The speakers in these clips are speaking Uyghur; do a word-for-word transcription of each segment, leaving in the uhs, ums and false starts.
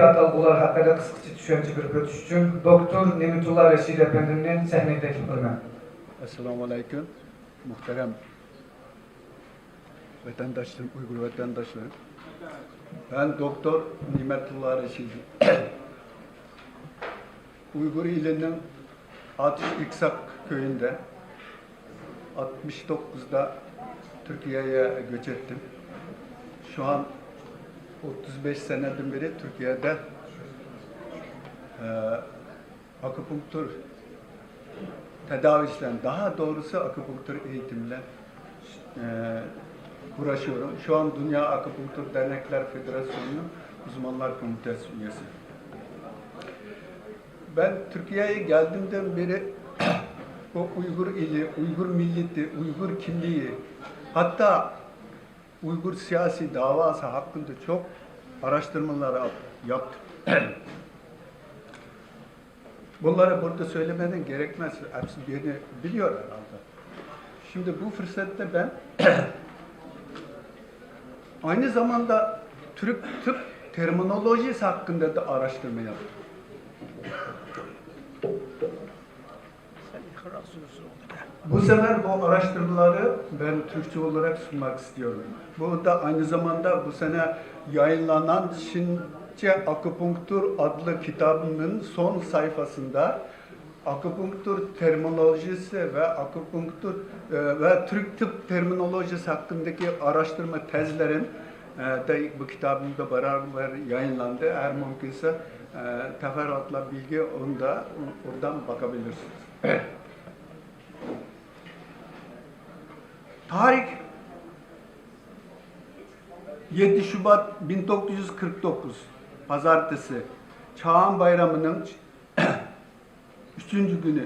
ئاتالغۇلار ھەققىدە قىسقىچە چۈشەنچە بېرىپ ئۆتۈش ئۈچۈن دوكتور نېمەتۇللا رەشىد ئەپەندىمنى سەھنىگە تەكلىپ قىلىمەن. ئەسسالامۇ ئەلەيكۇم، مۇھتەرەم ۋەتەنداشلىرىم، ئۇيغۇر ۋەتەنداشلىرىم. Ben doktor Nimetullah Reşidi. Uygur ilinin Atış İksak köyünde altmış dokuzda Türkiye'ye göç ettim. Şu an otuz beş seneden beri Türkiye'de e, akupunktur tedavisiyle, daha doğrusu akupunktur eğitimle e, uğraşıyorum. Şu an Dünya Akupunktur Dernekler Federasyonu'nun uzmanlar komitesi üyesi. Ben Türkiye'ye geldiğimden beri bu Uygur ili, Uygur milleti, Uygur kimliği, hatta Uygur siyasi davası hakkında çok araştırmalar yaptım. Bunları burada söylemeden gerekmez. Hepsi beni biliyor herhalde. Şimdi bu fırsette ben aynı zamanda Türk tıp terminolojisi hakkında da araştırma yaptım. Bu sefer bu araştırmaları ben Türkçe olarak sunmak istiyorum. Bu da aynı zamanda bu sene yayınlanan Çince Akupunktur adlı kitabının son sayfasında akupunktur terminolojisi ve akupunktur e, ve Türk tıp terminolojisi hakkındaki araştırma tezlerim e, de bu kitabımda beraber yayınlandı. Eğer mümkünse e, teferruatla bilgi onda oradan bakabilirsiniz. Tarih yedi Şubat bin dokuz yüz kırk dokuz, Pazartesi, Çağan Bayramı'nın üçüncü günü.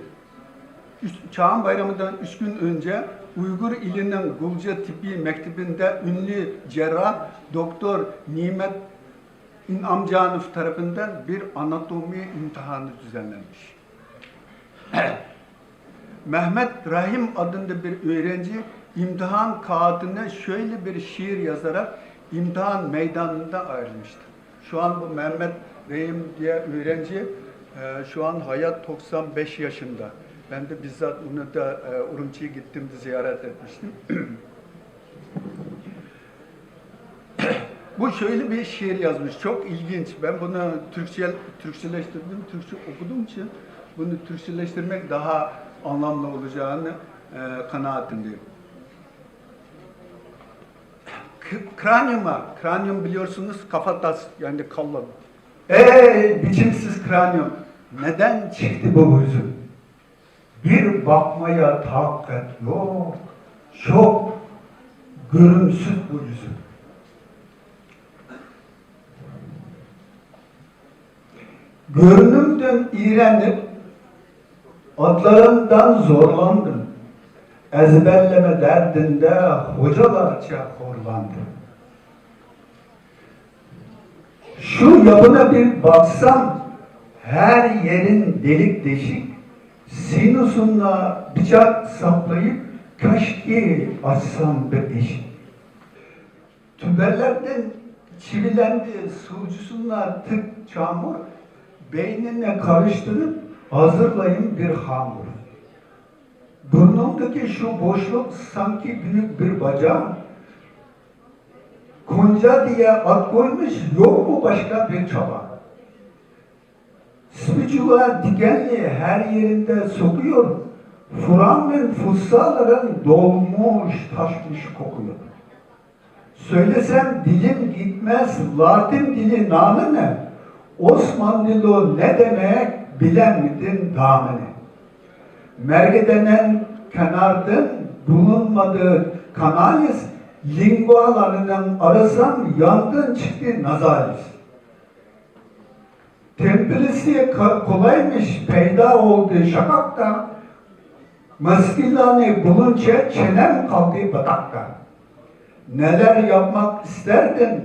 Üç, Çağan Bayramı'ndan üç gün önce Uygur ilinin Gulca Tıbbi Mektebi'nde ünlü cerrah Doktor Nimet İnamcanov tarafından bir anatomi imtihanı düzenlenmiş. Mehmet Rahim adında bir öğrenci imtihan kağıdına şöyle bir şiir yazarak imtihan meydanından ayrılmıştır. Şu an bu Mehmet Rahim diye öğrenci e, şu an hayat doksan beş yaşında. Ben de bizzat onu da e, Urumçi'ye gittim de ziyaret etmiştim. Bu şöyle bir şiir yazmış, çok ilginç. Ben bunu Türkçe, Türkçeleştirdim, Türkçe okuduğum için bunu Türkçeleştirmek daha anlamlı olacağını e, kanaatindeyim. K- Kranyuma, kranyum biliyorsunuz kafatas, yani kalın. Ey biçimsiz kranyum, neden çıktı bu yüzün? Bir bakmaya takat yok, çok görümsüz bu yüzüm. Görünümden iğrenip adlarından zorlandım. Ezberleme derdinde hocalarca horlandım. Şu yapına bir baksam, her yerin delik deşik, sinusunda bıçak saplayıp kaşki açsam bir eşik. Tüberlerden çivilendi, sucusunlar tık çamur, beynine karıştırıp hazırlayın bir hamur. Burnumdaki şu boşluk sanki büyük bir baca, Konca diye ad koymuş, yok mu başka bir çaba? Spiçuva dikenli her yerinde sokuyor, Furan ve Fussaların dolmuş taşmış kokuyor. Söylesem dilim gitmez, Latin dili namı ne? Osmanlılı ne demek, bilemedin damını. Merge denen kenardın bulunmadığı kanalis lingualarının arasam yangın çıktı nazalis. Templisi ka- kolaymış peyda oldu şakakta, maskilani bulunca çenem kaldı batakta. Neler yapmak isterdin,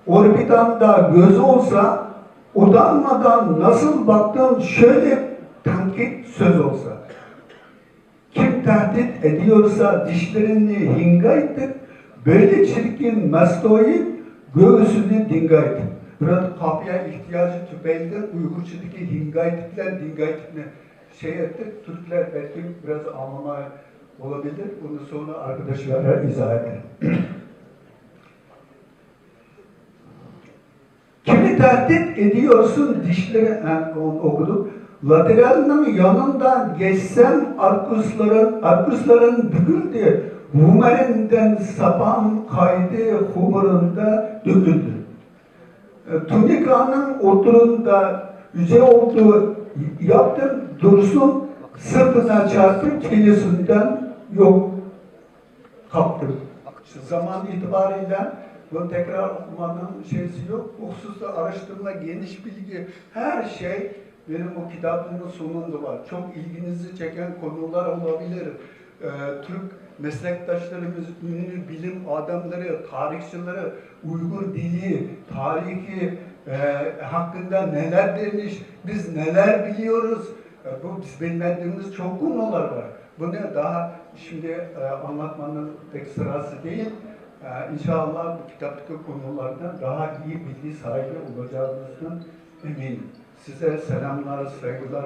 orbitanda göz olsa, utanmadan nasıl baktın şöyle tenkit söz olsa. Kim tehdit ediyorsa dişlerini hingaytıp, böyle çirkin mastoyu göğsünü dingaytıp. Burada kafiye ihtiyacı tüpeyindin Uygurçadaki hingaytip bilen dingaytipni şey ettik. Türkler belki biraz anlamaya olabilir. Bunu sonra arkadaşlara izah ederim. Kimi tehdit ediyorsun dişleri, ha, onu okuduk. Lateralının yanından geçsem arkusların, arkusların büküldü. Humerinden sapan kaydı humurunda döküldü. E, tunikanın oturunda yüce oldu, yaptım dursun, sırtına çarpıp çenesinden yok kaptım. Şu zaman itibariyle bunu tekrar okumanın şeysi yok. Bu hususta araştırma, geniş bilgi, her şey benim bu kitabımın sonunda var. Çok ilginizi çeken konular olabilir. Ee, Türk meslektaşlarımız, ünlü bilim adamları, tarihçileri, Uygur dili, tarihi, e, hakkında neler demiş, biz neler biliyoruz. E, bu biz bilmediğimiz çok konular var. Bunu daha şimdi, e, anlatmanın pek sırası değil. E, inşallah bu kitaptaki konulardan daha iyi bilgi sahibi olacağınızdan eminim. Size selamlar, saygılar,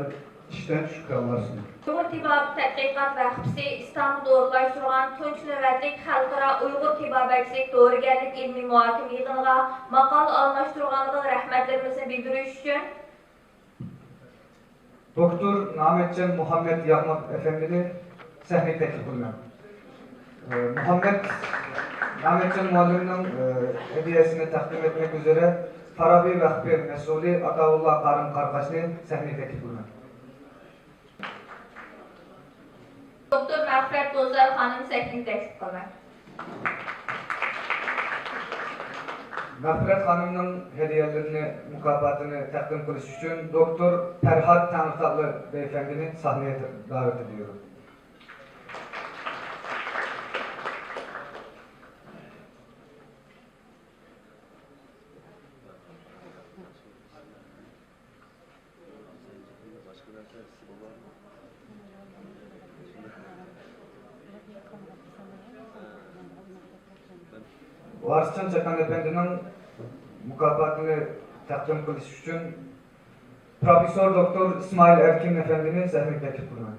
içten şükranlar sunuyorum. ئۇيغۇر تېبابىتى تەتقىقات ۋەقپىسى ئىستانبۇلدا ئورۇنلاشتۇرغان تۇنجى نۆۋەتلىك خەلقئارا ئۇيغۇر تېبابەتچىلىك دورىگەرلىك ئىلمىي مۇھاكىمە يىغىنىغا ماقالە ئالماشتۇرغانلىقىغا رەھمەتلىرىمىزنى بىلدۈرۈش ئۈچۈن، دوكتور نامەتجان مۇھەممەت ياغما ئەپەندىنى سەھنىگە تەكلىپ قىلىمەن. ئى، مۇھەممەت نامەتجان مۇئەللىمنىڭ، ئى، ھەدىيەسىنى تەقدىم ئەتمەك ئۈزرە فارابى ۋەقپى مەسئۇلى ئاتاۋۇللا قارىم قاراقاشنى سەھنىگە تەكلىپ قىلىمەن. دوكتور مەغپىرەت بوزلار خانىم سەھنىگە تەكلىپ قىلىمەن. مەغپىرەت خانىمنىڭ ھەدىيەلىرىنى، مۇكاپاتىنى تەقدىم قىلىش ئۈچۈن دوكتور پەرھات تەڭرىتاغلى بەيئەپەندىنى سەھنىگە دەۋەت ئېتىيورۇم. ۋارىسجان چاكان ئەپەندىنىڭ مۇكاپاتىنى تەقدىم قىلىش ئۈچۈن پروفېسسور دوكتور ئىسمائىل ئەركىن ئەپەندىنى سەھنىگە تەكلىپ قىلىمەن.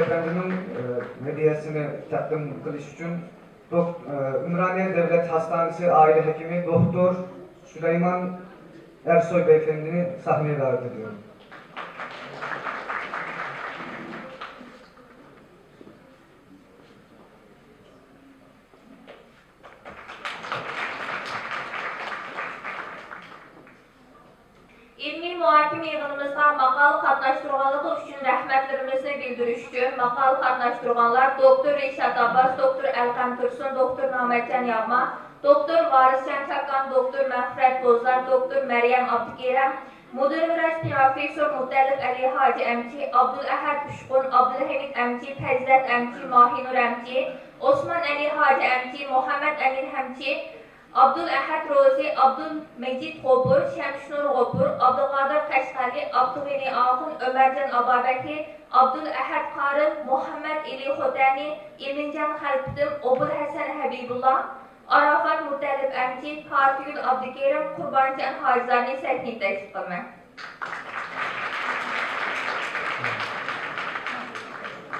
ئەپەندىنىڭ، ئى، ھەدىيەسىنى تەقدىم قىلىش ئۈچۈن دوك-، ئى، ئۈمرانىيە دۆلەت ھاستانىسى ئائىلە ھېكىمى دوكتور سۇلايمان ئەرسوي بەيئەپەندىنى سەھنىگە دەۋەت ئېتىيورۇم. ئىلمىي مۇھاكىمە يىغىنىمىزغا ماقالە قاتناشتۇرغانلىقى ئۈچۈن رەھمەتلىرىمىزنى بىلدۈرۈش ئۈچۈن، ماقالە قاتناشتۇرغانلار دوكتور رىشات ئابباس، دوكتور ئەلقەم تۇرسۇن، دوكتور نامەتجان ياغما، دوكتور ۋارىسجان چاكان، دوكتور مەغپىرەت بوزلار، دوكتور مەريەم ئابدۇكېرىم، مۇدىر ۋراچ پروفېسسور مۇتەللىپ ئەلى ھاجى ئەمچى، ئابدۇلئەھەد ئۇچقۇن، ئابدۇلھەمىد ئەمچى، پەزىلەت ئەمچى، ماھىنۇر ئەمچى، ئوسمان ئەلى ھاجى ئەمچى، مۇھەممەد ئەمىن ئەمچى، ئابدۇلئەھەد روزى، ئابدۇلمەجىت غوپۇر، شەمشىنۇر غوپۇر، ئابدۇقادىر قەشقەرى، ئابدۇغېنى ئاخۇن، ئۆمەرجان ئابابەكرى، ئابدۇلئەھەد قارىم، مۇھەممەد ئېلى خوتەنى، ئىمىنجان خەلپىتىم، ئوبۇلھەسەن ھەبىبۇللا، ئاراپات مۇتەللىپ ئەمچى، پاتىگۈل ئابدۇكېرىم، قۇربانجان ھاجىلارنى سەھنىگە تەكلىپ قىلىمەن.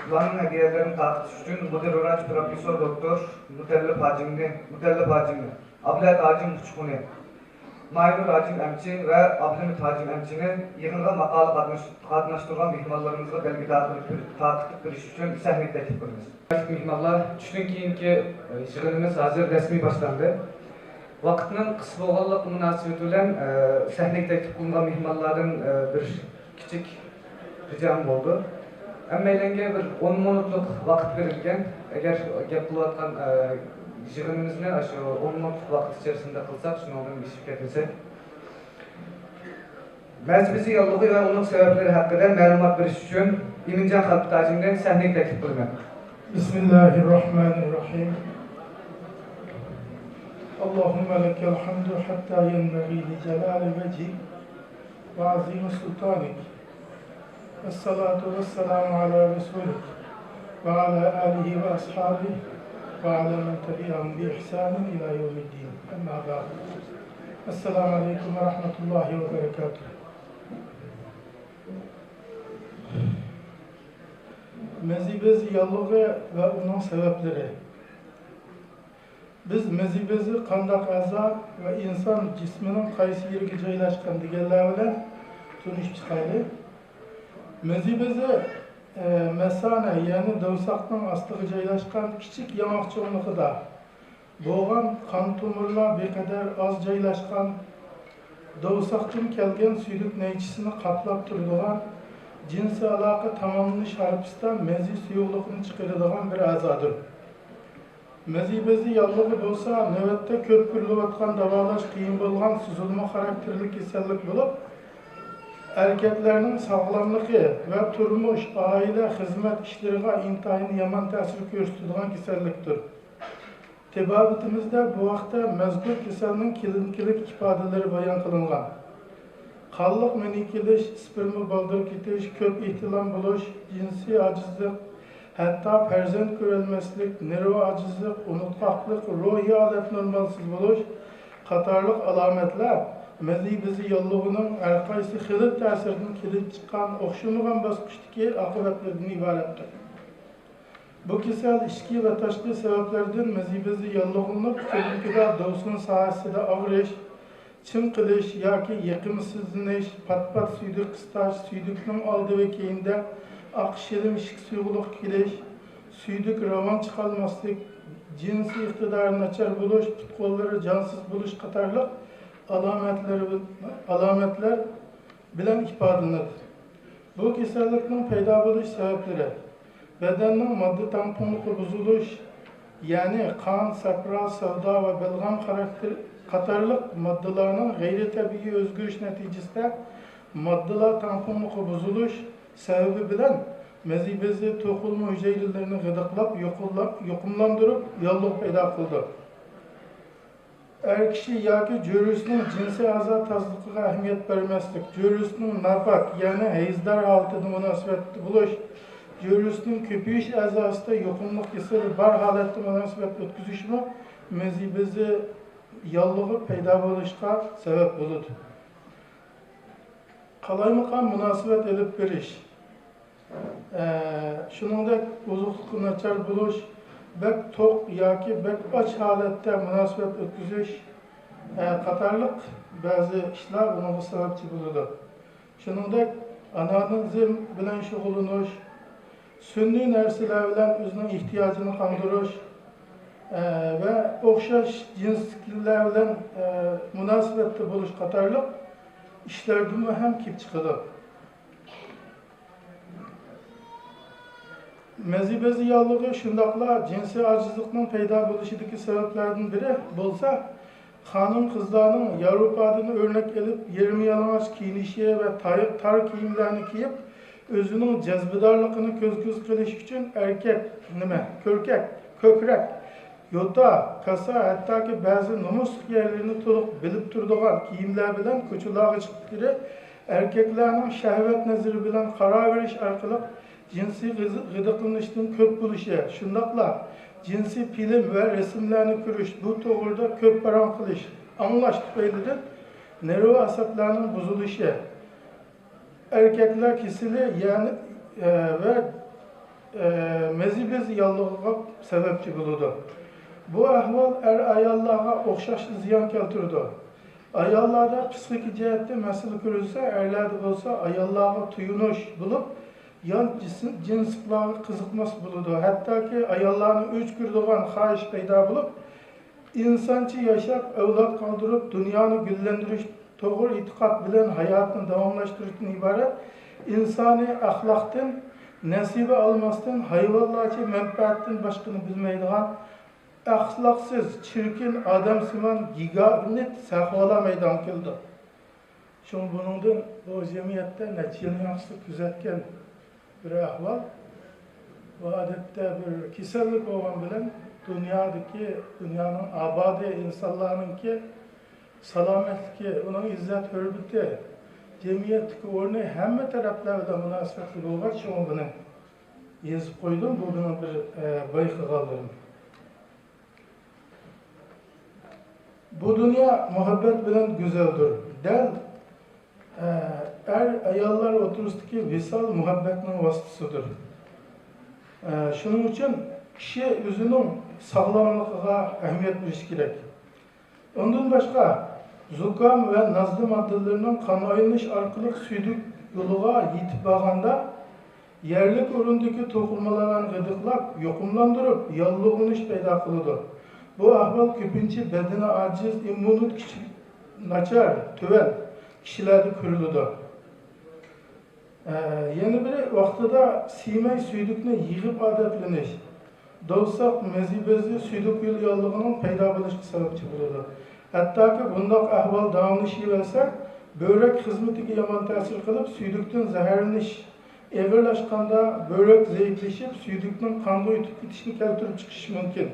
ئۇلارنىڭ ھەدىيەلىرىنى تارقىتىش ئۈچۈن مۇدىر ۋراچ پروفېسسور دوكتور مۇتەللىپ ھاجىمنى، مۇتەللىپ ھاجىمنى، ئابلەت ھاجىم ئۇچقۇنى، ماينۇر ھاجىم ئەمچى ۋە ئابلىمىت ھاجىم ئەمچىنى يىغىنغا ماقالە قاتناش-، قاتناشتۇرغان مېھمانلىرىمىزغا بەلگە تارقىتىپ، تارقىتىپ بېرىش ئۈچۈن سەھنىگە تەكلىپ قىلىمىز. مېھمانلار، چۈشتىن كېيىنكى، ئە، يىغىنىمىز ھازىر رەسمىي باشلاندى. ۋاقىتنىڭ قىس بولغانلىقى مۇناسىۋىتى بىلەن، ئە، سەھنىگە تەكلىپ قىلىنغان مېھمانلاردىن، ئە، بىر كىچىك رىجام بولىدۇ. ھەممەيلەنگە بىر ئون مىنۇتلۇق ۋاقىت بېرىلگەن. ئەگەر گەپ قىلىۋاتقان، ئە، يىغىنىمىزنى ئاشۇ ئون مىنۇتلۇق ۋاقىت ئىچەرىسىندە قىلساق، شۇنىڭدىن ئېشىپ كەتمىسەك. مەزھىپى ياللۇغى ۋە ئۇنىڭ سەۋەبلىرى ھەققىدە مەلۇمات بېرىش ئۈچۈن ئىمىنجان خەلپىت ھاجىمنى سەھنىگە تەكلىپ قىلىمەن. بسم الله الرحمن الرحيم. اللهم لك الحمد حتى ينبغي لجلال وجهك وعظيم سلطانك. الصلاة والسلام على رسوله وعلى آله وأصحابه وعلى من تبعهم بإحسان إلى يوم الدين. أما بعد. السلام عليكم ورحمة الله وبركاته. مېزى بېزى ياللۇغى ۋە ئۇنىڭ سەۋەبلىرى. بىز مېزى بېزى قانداق ئەزا ۋە ئىنسان جىسمىنىڭ قايسى يېرىگە جايلاشقان دېگەنلەر بىلەن تونۇشۇپ چىقايلى. مېزى بېزى، ئە، مەسانە، يەنى دوۋساقنىڭ ئاستىغا جايلاشقان كىچىك ياڭاق چوڭلۇقىدا بولغان، قان تومۇرلار بىقەدەر ئاز جايلاشقان، دوۋساقتىن كەلگەن سۈيدۈك نەيچىسىنى قاپلاپ تۇرىدىغان، جىنسىي ئالاقە تاماملىنىش ھارپىسىدا مېزى سۇيۇقلۇقىنى چىقىرىدىغان بىر ئەزادۇر. مېزى بېزى ياللۇغى بولسا نۆۋەتتە كۆپ كۆرۈلۈۋاتقان، داۋالاش قىيىن بولغان سوزۇلما خاراكتېرلىك كېسەللىك بولۇپ، ئەركەكلەرنىڭ ساغلاملىقى ۋە تۇرمۇش، ئائىلە، خىزمەت ئىشلىرىغا ئىنتايىن يامان تەسىر كۆرسىتىدىغان كېسەللىكتۇر. تېبابىتىمىزدە بۇ ھەقتە مەزكۇر كېسەلنىڭ كلىنىكىلىق ئىپادىلىرى بايان قىلىنغان. قانلىق مېنى كېلىش، سپېرما بالدۇر كېتىش، كۆپ ئېھتىلام بولۇش، جىنسىي ئاجىزلىق، ھەتتا پەرزەنت كۆرەلمەسلىك، نېرۋا ئاجىزلىق، ئۇنتقاقلىق، روھىي ھالەت نورمالسىز بولۇش قاتارلىق ئالامەتلەر مېزى بېزى ياللۇغىنىڭ ھەرقايسى خىلىت تەسىرىدىن كېلىپ چىققان ئوخشىمىغان باسقۇچتىكى ئاقىۋەتلىرىدىن ئىبارەتتۇر. بۇ كېسەل ئىچكى ۋە تاشقى سەۋەبلەردىن مېزى بېزى ياللۇغلىنىپ، كلىنىكىدا دوۋسۇن ساھەسىدە ئاغرىش، چىڭقىلىش ياكى يېقىمسىزلىنىش، پات-پات سۈيدۈك قىستاش، سۈيدۈكنىڭ ئالدى ۋە كەينىدە ئاق شىلىمشىك سۇيۇقلۇق كېلىش، سۈيدۈك راۋان چىقالماسلىق، جىنسىي ئىقتىدارى ناچار بولۇش، پۇت-قوللىرى جانسىز بولۇش قاتارلىق ئالامەتلەر، ئالامەتلەر بىلەن ئىپادىلىنىدۇ. بۇ كېسەللىكنىڭ پەيدا بولۇش سەۋەبلىرى: بەدەننىڭ ماددا تەڭپۇڭلۇقى بۇزۇلۇش، يەنى قان، سەپرا، سەۋدا ۋە بەلغەم خاراكتېر قاتارلىق ماددىلارنىڭ غەيرىي تەبىئىي ئۆزگىرىش نەتىجىسىدە ماددىلار تەڭپۇڭلۇقى بۇزۇلۇش سەۋەبى بىلەن مېزى بېزى توقۇلما ھۈجەيرىلىرىنى غىدىقلاپ، يۇقۇملا-، يۇقۇملاندۇرۇپ، ياللۇغ پەيدا قىلىدۇ. ئەر كىشى ياكى جۆرىسىنىڭ جىنسىي ئەزا تازىلىقىغا ئەھمىيەت بەرمەسلىك، جۆرىسىنىڭ ناپاك، يەنى ھەيزدار ھالىتىدە مۇناسىۋەتتە بولۇش، جۆرىسىنىڭ كۆپىيىش ئەزاسىدا يۇقۇملۇق كېسىلى بار ھالەتتە مۇناسىۋەت ئۆتكۈزۈشمۇ مېزى بېزى ياللۇغى پەيدا بولۇشقا سەۋەب بولىدۇ. قالايمىقان مۇناسىۋەت ئېلىپ بېرىش، ئە، شۇنىڭدەك ئوزۇقلۇقى ناچار بولۇش، بەك توق ياكى بەك ئاچ ھالەتتە مۇناسىۋەت ئۆتكۈزۈش، ئە، قاتارلىق بەزى ئىشلار بۇنىڭغا سەۋەبچى بولىدۇ. شۇنىڭدەك ئانانىزم بىلەن شۇغۇللىنىش، سۈنئىي نەرسىلەر بىلەن ئۆزىنىڭ ئېھتىياجىنى قاندۇرۇش، ئە، ۋە ئوخشاش جىنسلىكلەر بىلەن، ئە، مۇناسىۋەتتە بولۇش قاتارلىق ئىشلاردىنمۇ ھەم كېلىپ چىقىدۇ. مېزى بېزى ياللۇغى شۇنداقلا جىنسىي ئاجىزلىقنىڭ پەيدا بولۇشىدىكى سەۋەبلەردىن بىرى بولسا، خانىم-قىزلارنىڭ ياۋروپادىن ئۆرنەك ئېلىپ، يېرىم يالىڭاچ كىيىنىشى ۋە تار، تار كىيىملەرنى كىيىپ، ئۆزىنىڭ جەزبىدارلىقىنى كۆز-كۆز قىلىش ئۈچۈن ئەركەك، نېمە، كۆركەك، كۆكرەك، يوتا، كاسا، ھەتتاكى بەزى نومۇسلۇق يەرلىرىنى تولۇق بىلىپ تۇرىدىغان كىيىملەر بىلەن كوچىلارغا چىقىشلىرى ئەركەكلەرنىڭ شەھۋەت نەزىرى بىلەن قاراۋېرىش ئارقىلىق جىنسىي غىز-، غىدىقلىنىشتىن كۆپ بولۇشى، شۇنداقلا جىنسىي فىلىم ۋە رەسىملەرنى كۆرۈش، بۇ توغرىدا كۆپ پاراڭ قىلىش، ئاڭلاش تۈپەيلىدىن نېرۋا ئەسەبلەرنىڭ بۇزۇلۇشى، ئەركەكلەر كېسىلى، يەنى، ئە، ۋە، ئە، مېزى بېزى ياللۇغىغا سەۋەبچى بولىدۇ. بۇ ئەھۋال ئەر-ئاياللارغا ئوخشاشلا زىيان كەلتۈرىدۇ. ئاياللاردا پىسخىكا جەھەتتە مەسىلە كۆرۈلسە، ئەرلەردە بولسا ئاياللارغا تويۇنۇش بولۇپ، يان جىسىم-، جىنسلىقلارغا قىزىقماس بولىدۇ. ھەتتاكى ئاياللارنى ئۆچ كۆرىدىغان خاھىش پەيدا بولۇپ، ئىنسانچە ياشاپ، ئەۋلاد قالدۇرۇپ، دۇنيانى گۈللەندۈرۈش، توغرا ئېتىقاد بىلەن ھاياتنى داۋاملاشتۇرۇشتىن ئىبارەت ئىنسانىي ئەخلاقتىن نەسىبە ئالماستىن، ھايۋانلارچە مەنپەئەتتىن باشقىنى بىلمەيدىغان ئەخلاقسىز، چىركىن، ئادەمسىمان، گىگانت سەھۋالار مەيدانغا كېلىدۇ. شۇڭا بۇنىڭدىن بۇ جەمئىيەتتە نەچچە يىلنىڭ ئىچىدە كۆزەتكەن بىر ئەھۋال. بۇ ئادەتتە بىر كېسەللىك بولغان بىلەن دۇنيادىكى، دۇنيانىڭ ئابادى، ئىنسانلارنىڭكى سالامەتلىكى، ئۇنىڭ ئىززەت-ھۆرمىتى، جەمئىيەتتىكى ئورنى ھەممە تەرەپلەر بىلەن مۇناسىۋەتلىك بولغاچ، شۇڭا بۇنى يېزىپ قويدۇم. بۇ مېنىڭ بىر، ئە، بايقىغانلىرىم. بۇ دۇنيا مۇھەببەت بىلەن گۈزەلدۇر. دەل، ئە، ئەر-ئاياللار ئوتتۇرىسىدىكى ۋىسال مۇھەببەتنىڭ ۋاسىتىسىدۇر. ئە، شۇنىڭ ئۈچۈن كىشى ئۆزىنىڭ ساغلاملىقىغا ئەھمىيەت بېرىشى كېرەك. ئۇندىن باشقا، زۇكام ۋە نازدا ماددىلىرىنىڭ قان ئايلىنىش ئارقىلىق سۈيدۈك يولىغا يېتىپ بارغاندا، يەرلىك ئورۇندىكى توقۇلمىلارنى غىدىقلاپ، يۇقۇملاندۇرۇپ، ياللۇغلىنىش پەيدا قىلىدۇ. بۇ ئەھۋال كۆپىنچە بەدىنى ئاجىز، ئىممۇنىتېتى كۈچى ناچار، تۆۋەن كىشىلەردە كۆرۈلىدۇ. ئە، يەنە بىرى، ۋاقتىدا سىيماي سۈيدۈكنى يىغىپ ئادەتلىنىش، دوۋساق، مەزى بېزى سۈيدۈك يولى ياللۇغىنىڭ پەيدا بولۇشىغا سەۋەبچى بولىدۇ. ھەتتاكى بۇنداق ئەھۋال داۋاملىشىۋەرسە، بۆرەك خىزمىتىگە يامان تەسىر قىلىپ، سۈيدۈكتىن زەھەرلىنىش ئېغىرلاشقاندا، بۆرەك زەئىپلىشىپ، سۈيدۈكنىڭ قانغا ئۆتۈپ كېتىشىنى كەلتۈرۈپ چىقىرىشى مۇمكىن.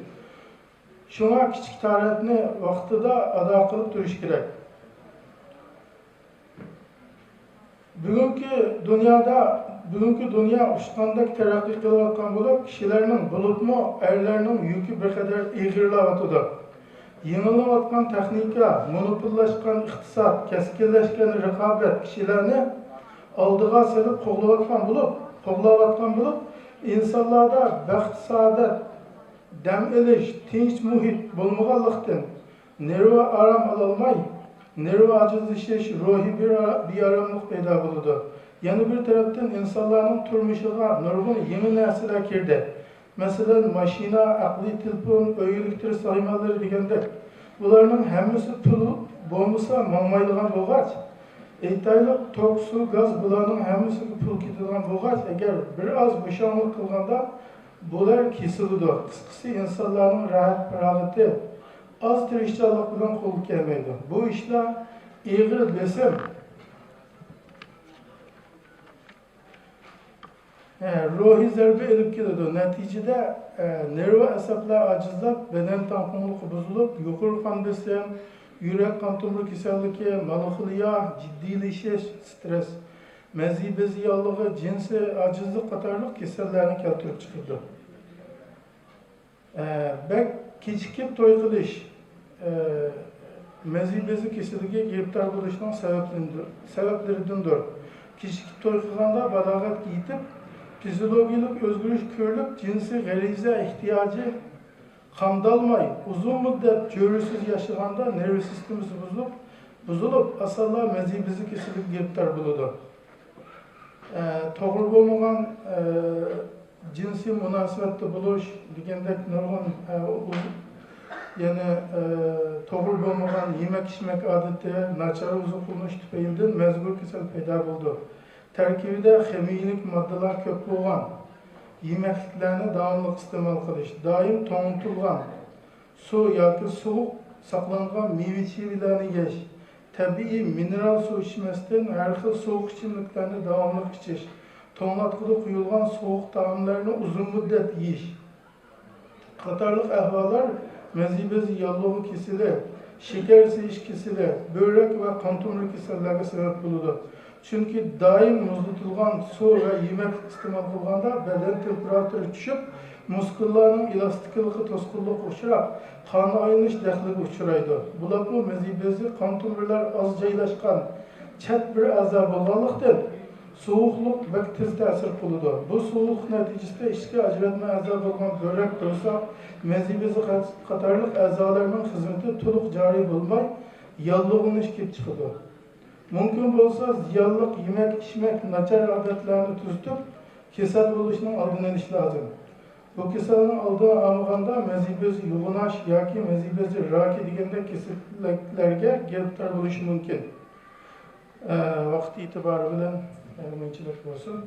شۇڭا كىچىك تاھارەتنى ۋاقتىدا ئادا قىلىپ تۇرۇش كېرەك. بۈگۈنكى دۇنيادا، بۈگۈنكى دۇنيا ئۇچقاندەك تەرەققىي قىلىۋاتقان بولۇپ، كىشىلەرنىڭ، بولۇپمۇ ئەرلەرنىڭ يۈكى بىر قەدەر ئېغىرلاۋاتىدۇ. يېڭىلىنىۋاتقان تېخنىكا، مونوپوللاشقان ئىقتىساد، كەسكىنلەشكەن رىقابەت كىشىلەرنى ئالدىغا سېلىپ قوغلاۋاتقان بولۇپ، قوغلاۋاتقان بولۇپ، ئىنسانلاردا بەخت-سائادەت، دەم ئېلىش، تىنچ مۇھىت بولمىغانلىقتىن، نېرۋا ئارام ئالالماي، نېرۋا ئاجىزلىشىش، روھىي بىر-، بىئاراملىق پەيدا بولىدۇ. يەنە بىر تەرەپتىن، ئىنسانلارنىڭ تۇرمۇشىغا نۇرغۇن يېڭى نەرسىلەر كىردى. مەسىلەن، ماشىنا، ئەقلىي تېلېفون، ئۆي ئېلېكتر سايمانلىرى دېگەندەك. بۇلارنىڭ ھەممىسى پۇل بولمىسا ماڭمايدىغان بولغاچ، ئېيتايلۇق، توك، سۇ، گاز، بۇلارنىڭ ھەممىسىگە پۇل كېتىدىغان بولغاچ، ئەگەر بىر ئاز بوشاڭلىق قىلغاندا، بۇلار كېسىلىدۇ. قىسقىسى، ئىنسانلارنىڭ راھەت-پاراغىتى ئاز تىرىشچانلىق بىلەن قولغا كەلمەيدۇ. بۇ ئىشلار ئېغىر بېسىم، ھە، روھىي زەربە ئېلىپ كېلىدۇ. نەتىجىدە، ھە، نېرۋا ئەسەبلەر ئاجىزلاپ، بەدەن تەڭپۇڭلۇقى بۇزۇلۇپ، يۇقىرى قان بېسىم، يۈرەك، قان تومۇر كېسەللىكى، مېلانخولىيە، جىددىيلىشىش، سترېس، مەزى بېزى ياللۇغى، جىنسىي ئاجىزلىق قاتارلىق كېسەللەرنى كەلتۈرۈپ چىقىرىدۇ. ئە، بەك كېچىكىپ توي قىلىش، ئە، مەزى بېزى كېسىلىگە گىرىپتار بولۇشنىڭ سەۋەبلىرىدىندۇر. سەۋەبلىرىدىندۇر. كېچىكىپ توي قىلغاندا بالاغەتكە يېتىپ، فىزىيولوگىيەلىك ئۆزگىرىش كۆرۈلۈپ، جىنسىي غەرىزە ئېھتىياجى قامدالماي، ئۇزۇن مۇددەت جۆرىسىز ياشىغاندا نېرۋا سىستېمىسى بۇزۇلۇپ، بۇزۇلۇپ، ئاسانلا مەزى بېزى كېسىلىگە گىرىپتار بولىدۇ. ئە، توغرا بولمىغان، ئە، جىنسىي مۇناسىۋەتتە بولۇش دېگەندەك نۇرغۇن، ئە، ئۇز-، يەنە، ئە، توغرا بولمىغان يېمەك-ئىچمەك ئادىتى، ناچار ئوزۇقلىنىش تۈپەيلىدىن مەزكۇر كېسەل پەيدا بولىدۇ. تەركىبىدە خىمىيىلىك ماددىلار كۆپ بولغان يېمەكلىكلەرنى داۋاملىق ئىستېمال قىلىش، دائىم توڭلىتىلغان سۇ ياكى سوغۇق ساقلانغان مېۋە-چېۋىلەرنى يەش، تەبىئىي مىنېرال سۇ ئىچمەستىن، ھەر خىل سوغۇق ئىچىملىكلەرنى داۋاملىق ئىچىش، توڭلاتقۇدا قويۇلغان سوغۇق تائاملارنى ئۇزۇن مۇددەت يېيىش قاتارلىق ئەھۋاللار مەزى بېزى ياللۇغى كېسىلى، شېكەر سىيىش كېسىلى، بۆرەك ۋە قان تومۇر كېسەللەرگە سەۋەب بولىدۇ. چۈنكى دائىم مۇزلىتىلغان سۇ ۋە يېمەكلىك ئىستېمال قىلغاندا بەدەن تېمپېراتۇرا چۈشۈپ، مۇسكۇللارنىڭ ئېلاستىكلىقى توسقۇنلۇققا ئۇچراپ، قان ئايلىنىش دەخلىگە ئۇچرايدۇ. بولۇپمۇ مەزى بېزى قان تومۇرلار ئاز جايلاشقان چەت بىر ئەزا بولغانلىقتىن، سوغۇقلۇق بەك تېز تەسىر قىلىدۇ. بۇ سوغۇقلۇق نەتىجىسىدە ئىچكى ئاجراتما ئەزا بولغان بۆرەك، قورساق، مەزى بېزى قاتارلىق ئەزالارنىڭ خىزمىتى تولۇق جارى بولماي، ياللۇغلىنىش كېلىپ چىقىدۇ. مۇمكىن بولسا، زىيانلىق يېمەك-ئىچمەك، ناچار ئادەتلەرنى تۈزىتىپ، كېسەل بولۇشنىڭ ئالدىنى ئېلىش لازىم. بۇ كېسەلنىڭ ئالدىنى ئالمىغاندا، مەزى بېزى يوغىناش ياكى مەزى بېزى راكى دېگەندەك كېسەللىكلەرگە گىرىپتار بولۇشى مۇمكىن. ئە، ۋاقىت ئېتىبارى بىلەن، ئە، مۇنچىلىك بولسۇن.